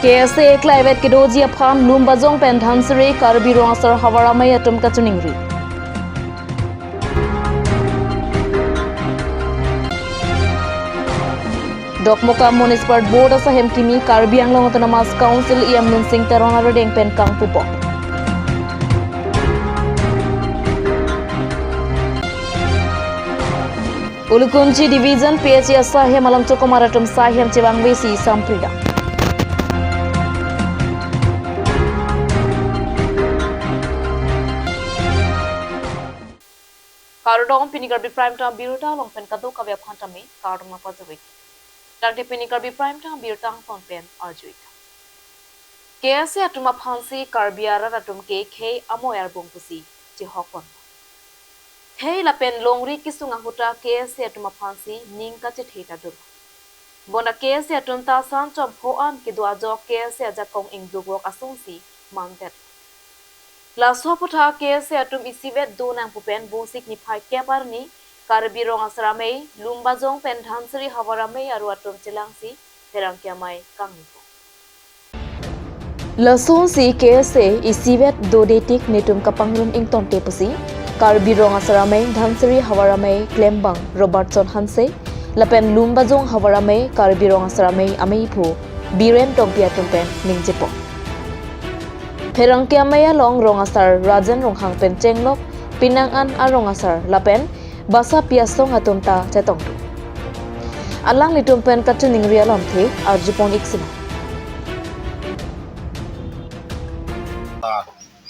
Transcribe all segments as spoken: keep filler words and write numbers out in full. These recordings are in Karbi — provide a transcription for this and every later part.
K S A eklai vet kedoji aphan Lumbajong pen Dhansiri Karbi Rong Asar Havar Amei atum kachiningri. Dokmoka Municipal Board asahem kimi Karbi Anglong Autonomous Council E M Lunsing Teron arideng pen kangpupok. Ulukunchi Division P H E asahem along chokomar atum sahem chevangvesi samprida. Kardom, pini Karbi Prime Time birta along pen kadokave aphan tame kardom nangpajirpi. Tangte pini Karbi Prime Time birta angton pen arjuik. K S A atum aphansi Karbi arat atum ke khei amoi arbung pusi chihokpon. Khei lapen longri kesung ahut ta K S A atum aphansi ning kachethe ta dolo. Bonta K S A atum ta san chompho an kedo ajok K S A ajakong ingduk vok asonsi mandet. Laso aputhak K S A atum isivet do nangpo pen Bonsik niphai kep arni Karbi Rong Asar Amei, Lumbajong pen Dhansiri Havar Amei aru atum chelangsi pherangke amei kangnipo. Lasonsi K S A isivet dodetik netum kapangrum ingtonte pusi Karbi Rong Asar Amei Dhansiri Havar Amei klembang Robertson Hanse lapen Lumbajong Havar Amei Karbi Rong Asar Amei ameiphu Biren Tokbi atum pen ningjepo. Pherangke amei along rong asar Rajen Ronghang pen chenglok penang an arong asar lapen basapi asong atum ta chetongdun. Alanglitum pen kachiningri alamthe arjupon ik sina.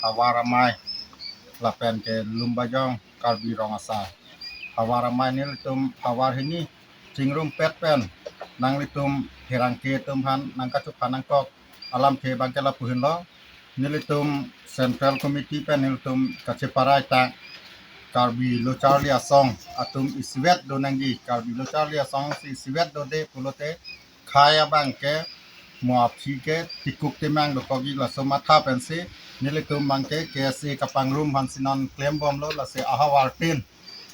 Havar Amei lapen ke Lumbajong Karbi Rong Asar Havar Amei nelitum havar hini chingrumpet pen nanglitum pherangke atum aphan nangkachuphan nangkok alamthe abangke lapu henlo. Nelitum Central Committee pen nelitum kacheparai ta Karbi locharli asong atum isivet do nangji, Karbi locharli asongsi isivet dode pulote khei abangke mo aphi ke tikuk temang dokokji, laso matha pensi nelitum abangke K S A kapangrum aphansi non klembomlo. Lasi ahavar tin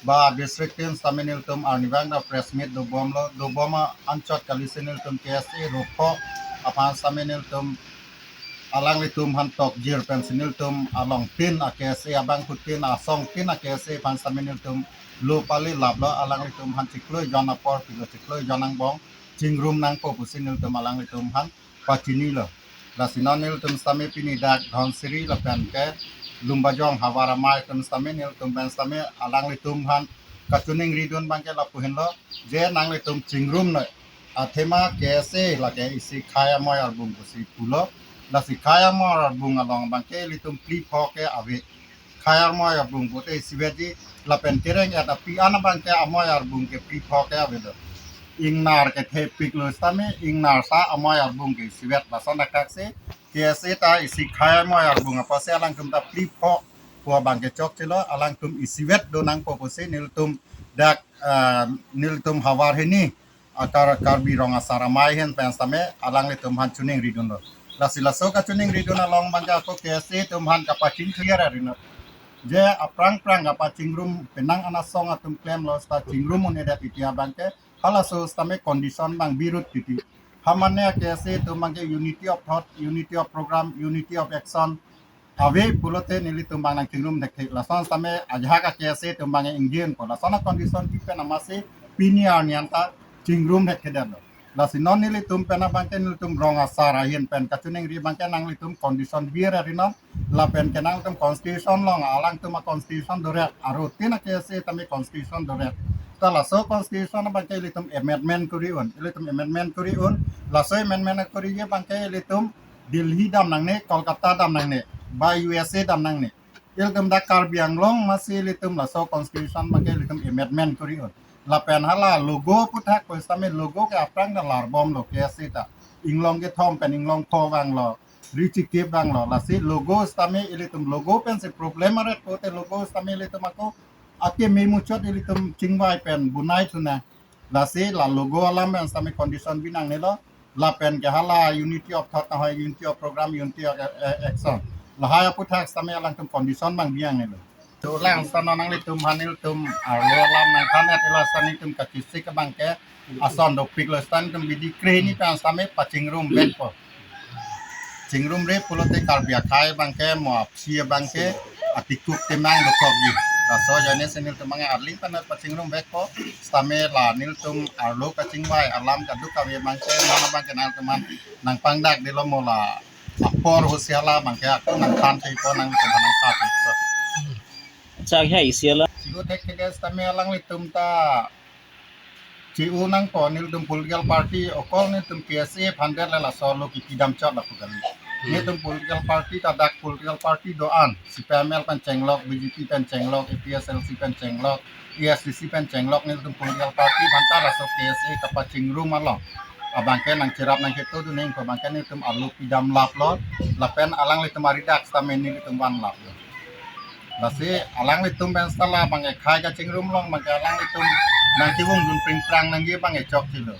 ba district tin sitame nelitum arnivang ta press meet dobomlo, dobom anchot kalisi nelitum K S A rupho aphan sitame nelitum alanglitum aphan tokjir pensi nelitum along tin a K S A abangphu tin asong tin a K S A aphan sitame nelitum lo pali laplo, alanglitum aphan chiklo jon apor pilo, chiklo jon angbong chingrum nangpo pusi nelitum alanglitum aphan pachinilo. Lasi non nelitum sitame pini dak Dhansiri lapen ke Lumbajong Havar Amei atum sitame nelitum pen sitame alanglitum aphan kachiningridun abangke lapu henlo, je nanglitum chingrum noi. Athema K S A lake isi khei amoi arbung pusi pulo. Lasi khei amoi arbung along abangke ilitum phli pho ke ave. Khei amoi arbung pute isivetji lapen kereng et api an abangke amoi arbung ke phli pho ke avedet. Ingnar ke thepiklo sitame ingnar sa amoi arbung ke isivet, lason akaksi K S A ta isi khei amoi arbung apotsi alangtum ta phli pho pu abangke chokchelo, alangtum isivet do nangpo pusi nelitum dak, ah, nelitum havar hini akar Karbi Rong Asar Amei ahin pen sitame alanglitum aphan chiningridunlo. Lasi laso kachiningridun along abangke ako K S A atum aphan kapachingthir arinot. Je aphrang phrang kapachingrum penang an asong atum klemlo sita chingrum un-edet titi abangke halaso sitame condition abang birut titi. Hamane K S A atum abangke unity of thought, unity of program, unity of action ave pulote nelitum abang nangchingrum thekthe. Lason sitame ajahak a K S A atum abang ingjenpo. Lason a condition kipen amatsi pini arni anta chingrum thekthedetlo. Lasi non nelitum pen abangke nelitum rong asar ahin pen kachiningri abangke nanglitum condition bir arinon lapen ke nanglitum constitution along alangtum a constitution doret, aru tin a K S A tame constitution doret. Ta laso constitution abangke ilitum amendment kori un, ilitum amendment kori un, laso amendment kori abangke ilitum Delhi dam nangne, Kolkata dam nangne, ba U S A dam nangne. Ilitum dak Karbi Anglong amatsi ilitum laso constitution abangke ilitum amendment kori un. Lapen hala logo aputhak ko sitame logo ke aphrang ta larbomlo K S A ta. Inglong kethom pen inglong pho vanglo, richikip vanglo. Lasi logo sitame ilitum logo pensi problem aret pute logo sitame ilitum ako akeme muchot ilitum chingvai pen bunai thunang. Lasi la logo alam pen sitame condition binangnelo. Lapen ke hala unity of thought nahoi unity of program, unity of, eh, eh, action. Lahai aputhak sitame alangtum condition abang binangnelo. To lang sitame nanglitum aphan nelitum arlo alam nangthan-et ilo sitame nelitum kachisik abangke ason dopiklo sitame nelitum bidi krehini pen sitame pachingrum vetpo. Chingrumre pulote Karbi akhei abangke mo aphi abangke atikuk temang dokokji. Laso ajoine si nelitum abangke arleng pen pachingrumvekpo, sitame la nelitum arlo kachingvai alam kadokave abangke non abangke nangtum aphan nangpangdakdetlo mo la apor ahutsi hala abangke ako nangthan thekpo, nangtum aphan nangphan thekpo. Chak hai isi alam. Chigo thek thek sitame alanglitum ta chi-o nangpo, nelitum political party okol nelitum K S A aphan det le laso arlo kipidam chot lapu kali. Hmm. Nelitum political party ta dak political party do-an, C P I M L pen chenglok, B J P pen chenglok, A P H L C pen chenglok, A S D C pen chenglok, nelitum political party aphan ta laso K S A kapachingrum along abangke nangcherap nangketodun nangpo abangke nelitum arlo pidam laplo, lapen alanglitum aridak sitame nelitum vanlaplo. Lasi alanglitum pen sitame la abangke khei kachingrum along abangke alanglitum nangkevungdun pringprang nangji abangke chokchelo.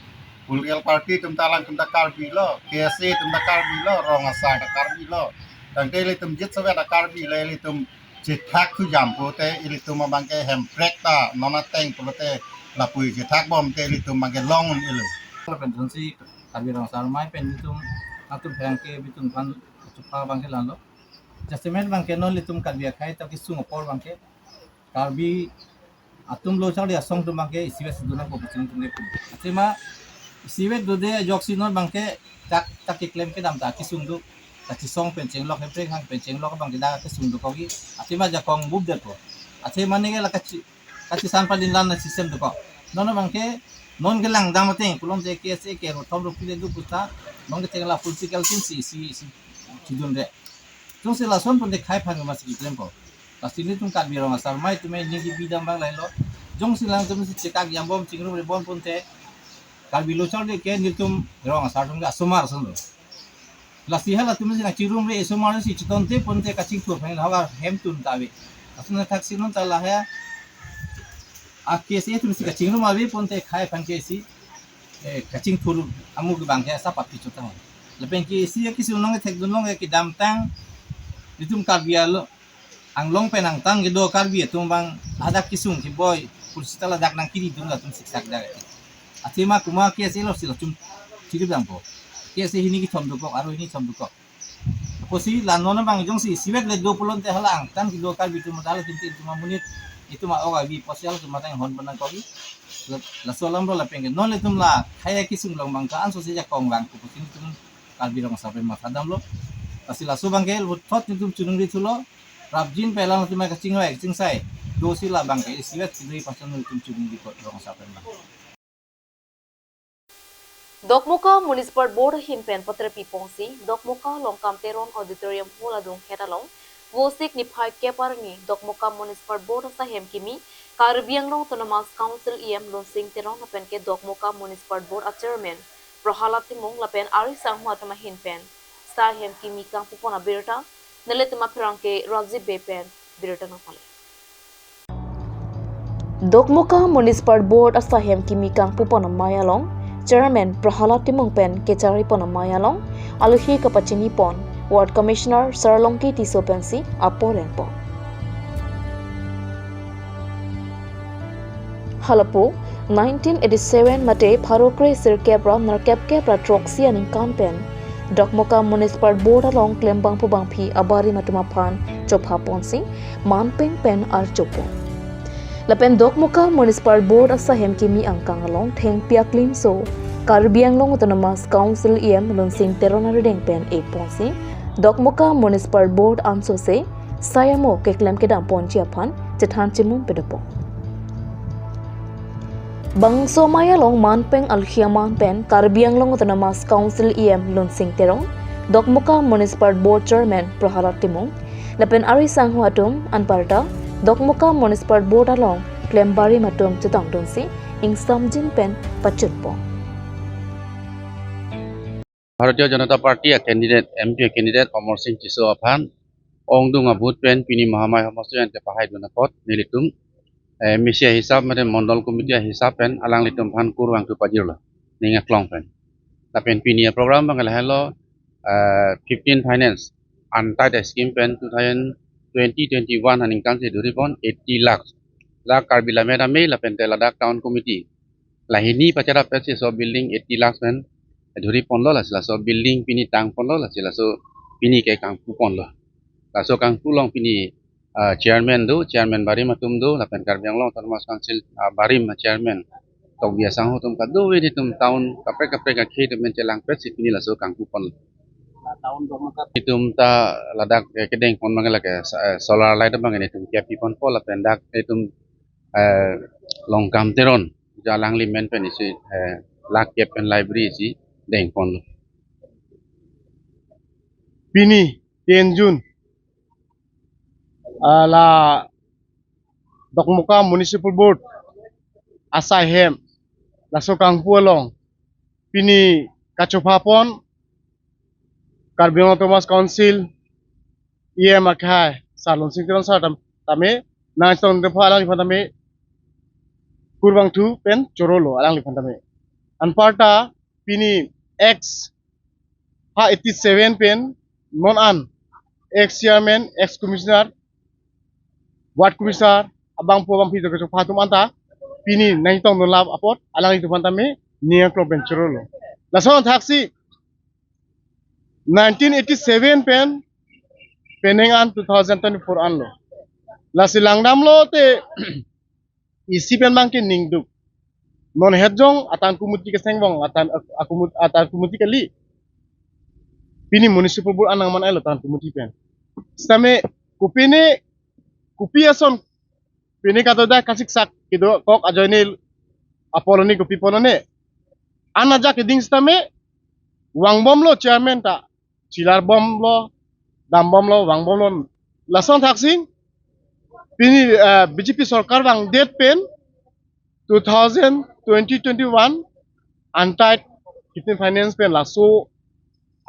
Political party atum ta alangtum ta Karbi lo, K S A atum ta Karbi lo, rong asar ta Karbi lo. Tangte ilitum jitsovet ta Karbi lo, ilitum chethak thujam pulote ilitum abangke Hemprek ta non ateng pulote lapu chethak bomte ilitum abangke long un-elo. Lapen jongsi Karbi Rong Asar Amei pen itum atum pherangke itum aphan chupha abangke lalo. Jasemet abangke non ilitum Karbi akhei ta kesung apor abangke Karbi atum lo charli asong atum abangke isivet si dun nangpo pachingrum atum le pu. Athema isivet dode ajoksi non abangke tak tak keklem kedam ta kesung do. Kachisong pen chenglok, Hemprek hang pen chenglok abangke dak kesung dokokji. Athema jakong bubdet po. Athema neke la kachi kachisan padin lan na system dokok. Non abangke non kelang dam ateng pulote K S A ke rothom ro pile do puta non ke chengla political team si si si chidunre. Jongsi lason pon de khei aphan masi klempo. Pasti nelitum Karbi Rong Asar Amei atum ningje bidam abang lailo. Jongsi alangtum si chekak jambom chingrumre bom pulote Karbi lo charli ke nelitum rong asar atum ke asomar ason lo. Lasi halatum si nangchingrumre asomar si chitonte pulote kachingthur aphan havar hem tun ta ave. Ason thaksi non ta lahai a K S A atum si kachingrum ave pulote khei aphan ke si, eh, kachingthur amu ke abangke asap api chotang. Lapen ke si ya kesung along thekdun along kedamtang itum Karbi alo anglong pen angtan kedo Karbi atum abang hadak kesung keboi kursi ta ladak nangkiridun latum siksak dak. Athema komat K S A lo si latum chiri dampo. K S A hini kethom dokok, aro hini thom dokok. Apotsi la non abang jongsi isivet le do pulote hala angtan kedo Karbi atum ta hala tintin atum amonit itum a-ok abi apotsi halatum ta inghon pen nangkokji. La-, laso alam lo lapen ke non ilitum la khei kesung along abangke anso si jakong vangpo pusi itum Karbi Rong Asar Amei matha damlo. Lasi laso abangke puthot itum chunungri thulo. Prapjin pen alangtum kachingvai kachingsai dosi la abangke isivet kedo-i pason itum chunungri kot Rong Asar Amei. Dokmoka Municipal Board ahin pen paterpi ponsi Dokmoka Longkam Teron Auditorium Hall adunghet along Vosik niphai kep arni Dokmoka Municipal Board asahem kimi, Karbi Anglong Autonomous Council E M Lunsing Teron lapen ke Dokmoka Municipal Board a Chairman Prahalad Timung lapen ari sangho atum ahin pen sahem kimi kangpupon abirta, nelitum apherangke Rajiv Bey pen birta nangpale. Dokmoka Municipal Board asahem kimi kangpupon amei along, Chairman Prahalad Timung pen kecharipon amei along, alohi kapachinipon Ward Commissioner Sarlongki Tisso pensi apor enpon. Halapu, nineteen eighty-seven mate pharo kre sirkep ra nerkep kep ra throksi aningkan pen Dokmoka Municipal Board along klembangpo bangphi abarim atum aphan chopha ponsi manpeng pen archopon. Lapen Dokmoka Municipal Board asahem kimi angkang along thengpi aklimso Karbi Anglong Autonomous Council E M Lunsing Teron arideng pen e ponsi Dokmoka Municipal Board ansose sai amo keklem kedam ponji aphan chethan chimum pedopon. Bangso amei along manpeng alohi aman pen Karbi Anglong Autonomous Council E M Lunsing Teron, Dokmoka Municipal Board Chairman Prahalad Timung, lapen ari sangho atum anparta Dokmoka Municipal Board along klembarim atum chetongdunsi ingsamjin pen pachunpon. Bharatiya Janata Party a candidate, M P a candidate Amarsing Tisso aphan ongdung a-vote pen pini Mahamai Homosti an kepahaidun apot nelitum, eh, M A C ahisap mate Mondol Committee ahisap pen alanglitum aphan kurvangthu pajirlo ning aklong pen. Lapen pini a-program abang lahelo, eh, fifteen finance antai scheme pen two thousand twenty twenty-one aningkan si dhuripon eighty lakhs. La Karbi Lammet Amei lapen te ladak town committee, lahini pacharap pensi laso building eighty lakhs pen dhuriponlo, lasi laso building pini tangponlo, lasi laso pini ke kangpu ponlo. Laso kangpu along pini, ah, chairman do, chairman barim atum do, lapen Karbi Anglong Autonomous Council, ah, barim chairman Tokbi asangho atum kadokave nelitum town kaprek kaprek akhei atum pen chelangpetsi pini laso kangpu ponlo. Nelitum ta ladak, eh, kedeng pon abang lake, eh, solar light abang nelitum kepi ponpo lapen dak nelitum, eh, Longkam Teron, ja alangli amen pen isi, eh, lakh kep pen library isi deng ponlo. Pini ten June, ah, la Dokmoka Municipal Board asai hem laso kangpu along pini kachopha pon Karbi Anglong Autonomous Council E M akhai Sir Lunsing Teron sir tam-, tame nangchetong depha alangliphan tame kurvangthu pen chorolo alangliphan tame. Anparta pini ex ha eighty seven pen non an ex chairman, ex commissioner, ward commissioner, abangpo abangpi dokok phatum anta pini nangchetongdun lap apot alanglitum aphan tame ning aklong pen chorolo. Lason thaksi nineteen eighty seven pen penang an two thousand twenty-four anlo. Lasi langdamlo te isi pen abangke ningduk. Non hetjong atan kumuti keseng bong, atan ak-, akumut-, atan kumuti kali. Pini municipal board anang man ailo atan kumuti pen. Sitame kopine, kopi ason pini katoda kasiksak kedokok ajoine apoloni kopi ponone. An ajak keding sitame vangbomlo chairman ta. Chilar bomlo, dam bomlo, vang bomlo. Lason thaksi pini, eh, B J P sorkar vangdet pen two thousand twenty twenty-one antai fifteen finance pen laso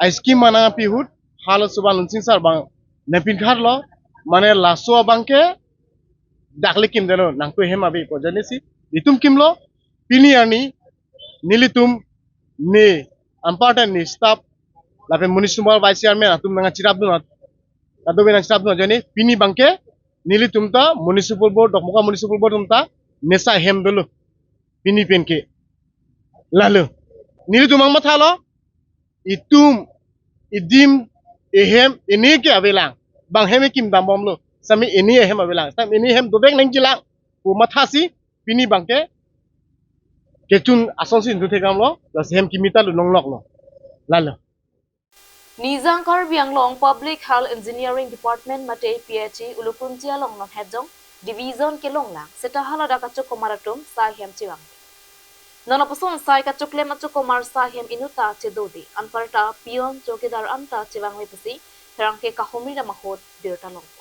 a scheme manang pi ahut halaso abang Lunsing sir abang nangpinkharlo, mane laso abangke dakle kimdetlo, nangtum hem ave pu ajoinesi itum kimlo. Pini arni nelitum ne anparta ne staff lapen municipal vice chairman atum nangchirapdun at-, kadokave nangchirapdun ajoine pini abangke nelitum ta municipal board, Dokmoka Municipal Board atum ta ne sai hem dolo pini penke. Lalo nelitum abang mathalo, itum idim ehem ini ke avelang, bang hem ekim dambomlo, sitame ini ehem avelang, sitame ini hem dovek nangjilang pu mathasi pini abangke kechun asonsi indu thekdamlo, lasi hem kimi ta lunong loklo. Lalo. Nijang Karbi Anglong Public Health Engineering Department mate P H E Ulukunchi along non hetjong division kelonglang seta haladak achokomar atum sai hem chevang. Non lapuson sai kachoklem achokomar sai hem inutta chedode, anparta peon chowkidar anta chevangve pusi pherangke kahumri dam ahut birta longpo.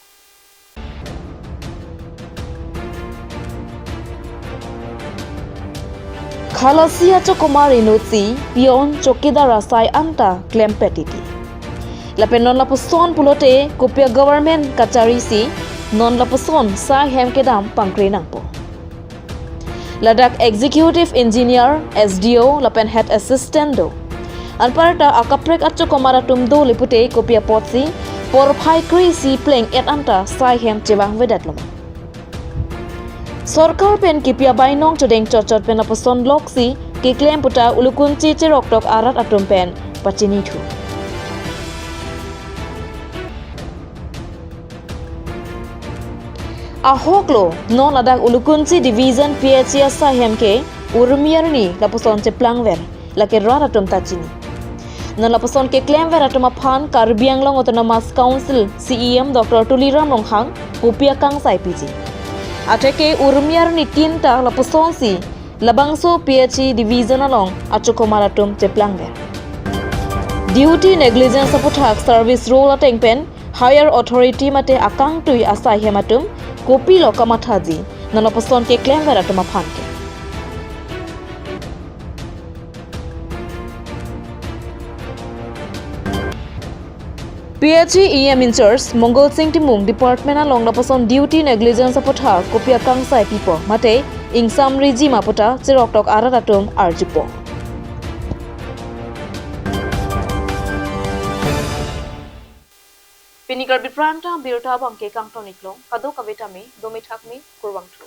Khalasi achokomar inutsi peon chowkidar asai anta klempet titi. Lapen non lapuson pulote kopia government kachari si non lapuson sai hem kedam pangkre nangpo. Ladak executive engineer, S D O lapen head assistant do. Anparta akaprek achokomar atum dole pute kopi apotsi porphai kre-isi pleng-et anta sai hem chevangvedetloma. Sorkar pen kipi abainong chodeng chotchot pen lapuson loksi keklem puta Ulukunchi cheroktok arat atum pen pachinithu. Ahoklo, non ladak Ulukunchi Division P H E asai hem ke urmi arni lapuson cheplangver, lake rat atum ta chini. Non lapuson keklemver atum aphan Karbi Anglong Autonomous Council C E M Doctor Tuliram Ronghang kopi akangsai piji. Atheke urmi arni tin ta lapusonsi labangso P H E division along achokomar atum cheplangver. Duty negligence aputhak service rule ateng pen higher authority mate akangtui asai hem atum kopilo kamathaji, non lapuson keklemver atum aphan ke. P H E E M in charge Mongol Sing Timung department along lapuson duty negligence aputhak kopi akangsai pipo mate ingsamriji ma puta cheroktok arat atum arjupo. Pini Karbi Prime Time birta abangke kangton-iklong, kadokave tame dome thakme, kurvangthu.